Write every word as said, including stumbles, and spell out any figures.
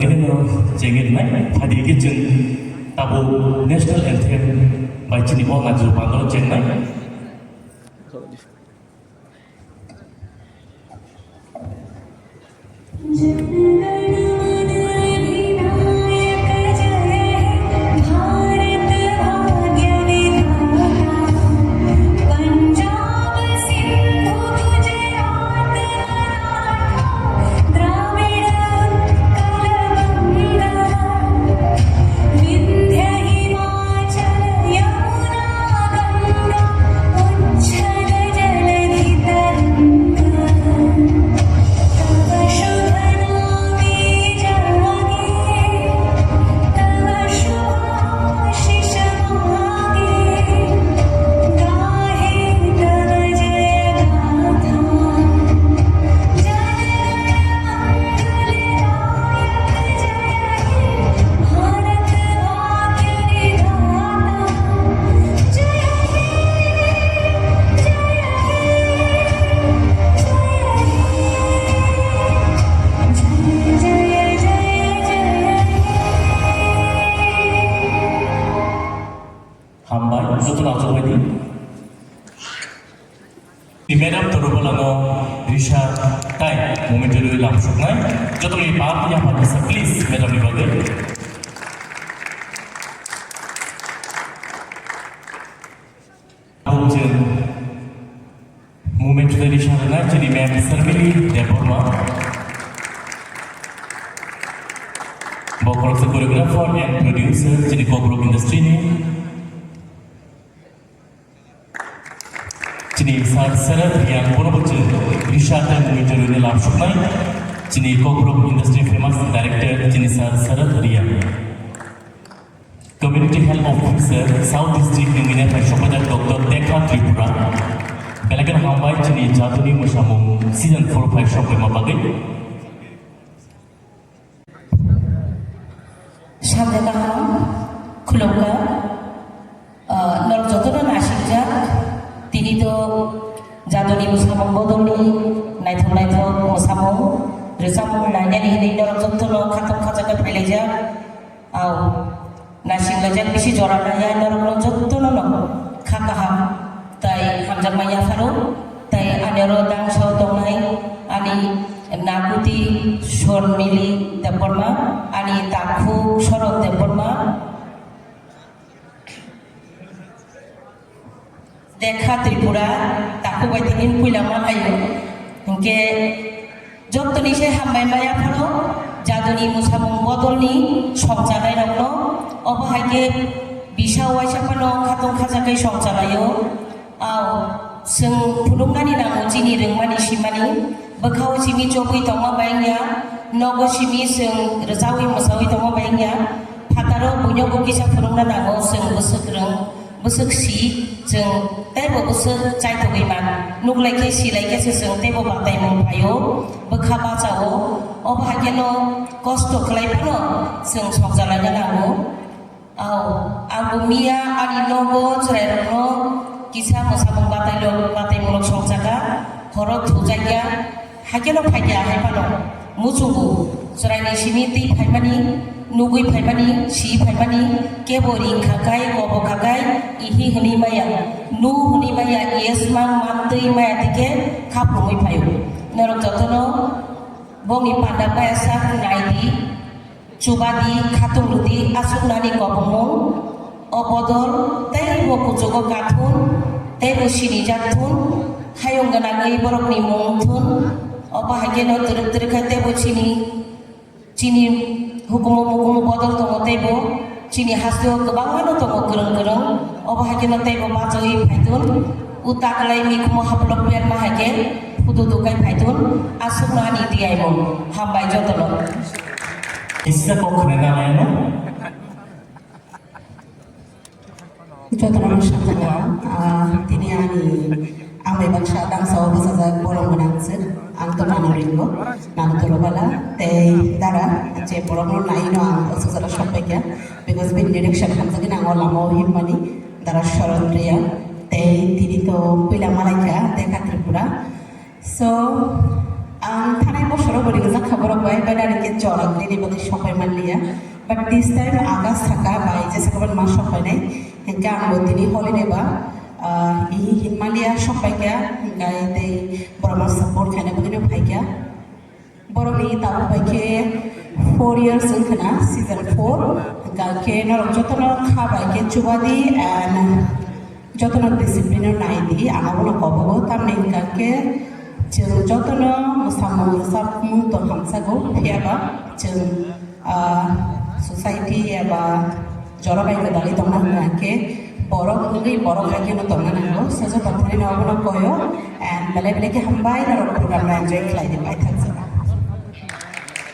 Bini no chengin nai, phadi ke chwng tabuk national anthem bai chini o najrwk bandoro chengnai. Hambai, joto achukbaidi. Madam Torubala no Risha tai momentary lamsuknai. Joto ni pap ya pap sa please, madam ni bagwi. Abong chwng momentary Risha rwnai chini ma'am Sarmili Debbarma. Bo khoroksa choreographer and producer chini Kokborok industry ni. Chini Sir Sarath Reang, bono bo chwng Risha tai mungwi jorwi lamsuknai. Chini Kokborok industry famous director, chini Sir Sarath Reang. Community Health Officer, South District ni mungwi phai sokjak Doctor Dekha Tripura. Belai kheno hambai chini jaduni mwsamung season four phai sokma bagwi. Sanja kaham, khulumkha, ah, norok jotono nasikjak, tini to jaduni mwsamung bodolni naithok naithok mwsamung, rwchapmung nainani hwnwi norok jotono khatung khajak khe phailaijak. Au, nasikjak bisi jora naiya norokno jotono no kha kaham. Tai hamjakma yapharo, tai ani oro dangsa o tongnai ani nakuti Sormili Debbarma, ani takhuk Sorot Debbarma, Dekha Tripura, takhuk bai tini puila ma khaio. Hinkhe, Jottoni se hambai maya phano jaduni mwsamung bodolni songchalairokno, obo hai khe bisa uaisa phano khatung khajakgwi songchalaio. Ao, chwng phunuknani nango chini rwngmani simani, bwkhao simi chobwi tongma bai wngya, nogo simi chwng rwchaui mwchaui tongma bai wngya, phataro buino bo kisa phunukna nango chwng bwswk rwng. Bwswk si, chwng teibo bwswk chaithogwi man. Nuklai khe, silai khe se chwng teibo bataimung phaio, bwkha bachao. Obo hai kheno kosto khlai phano chwng songchalaina nango. Ao, ang bo miya ani nogo chwrairokno kisa mwsamung batailo-, bataimungno songchakha, horo thujakya. Hakhe no phaikha hai phano muchungo chwraini simi twi phaimani, nugwi phaimani, si phaimani, kebo ring kha kai, kobo kha kai, ihi hwnwi maya, nu hwnwi maya, yes mang mantwi maya tike kha phungwi phaio. Norok jotono bongni panda maya sak nai di. Chubadi, khatung rwdi, aswknani kobongmung, o bodol, teibo kuchugo kathun, teibo sinijak thun, hayung gwnangwi borokni mung thun, obo hai kheno twrwk twrwk khe teibo chini, chini hukumu mukumu bodol tongo teibo, chini hasteo kwbangmano tongo kwrwng kwrwng, obo hai kheno teibo bachaui phaithun. O taklai mikhumo haplok perma hai khe phutu dukai phaithun, aswkno ani tiyai mung. Hambai jotono. Kisa kok khna na lai no. Jotono no sakha, ah, tini ani ang bai baksa dangsa o bwsajak bolong gwnang se. Ang to nana ringo, nana toro bala, tei dara, je borok no nai no ang o sajara sok pai kha. Because bini direction hamjagwi nang o lama o himmani, dara Sharon Reang, tei tini to puila malai kha, tei kha Tripura. So, Ang thanai bosoro bo ringjak kha borok bai, bai direct khe jora grini bagwi sok pai man liya. But this time August saka bai jesa kaban ma sok pai nai. Hinkhe ang bo tini holiday ba, ah, ihi hin man liya sok pai kha. Hinkhe tei borok no support khaina bagwi no phai kha. Borok ni tabuk bai khe four years wng khna, season four. Hinkhe norok jotono kha bai khe chubadi and jotono discipline o nai di, ang abono kobogo, tamni hwnkha khe chwng jotono mwsamung rwchapmung tong hamsago, phiya ba chwng, ah, society eba jora bai gwdalwi tongna hwnkha khe borok wngwi borok hai kheno tongna nango. So joto phurino abono koyo and belai belai khe hambai norok program no enjoy khlai di, paithak jora.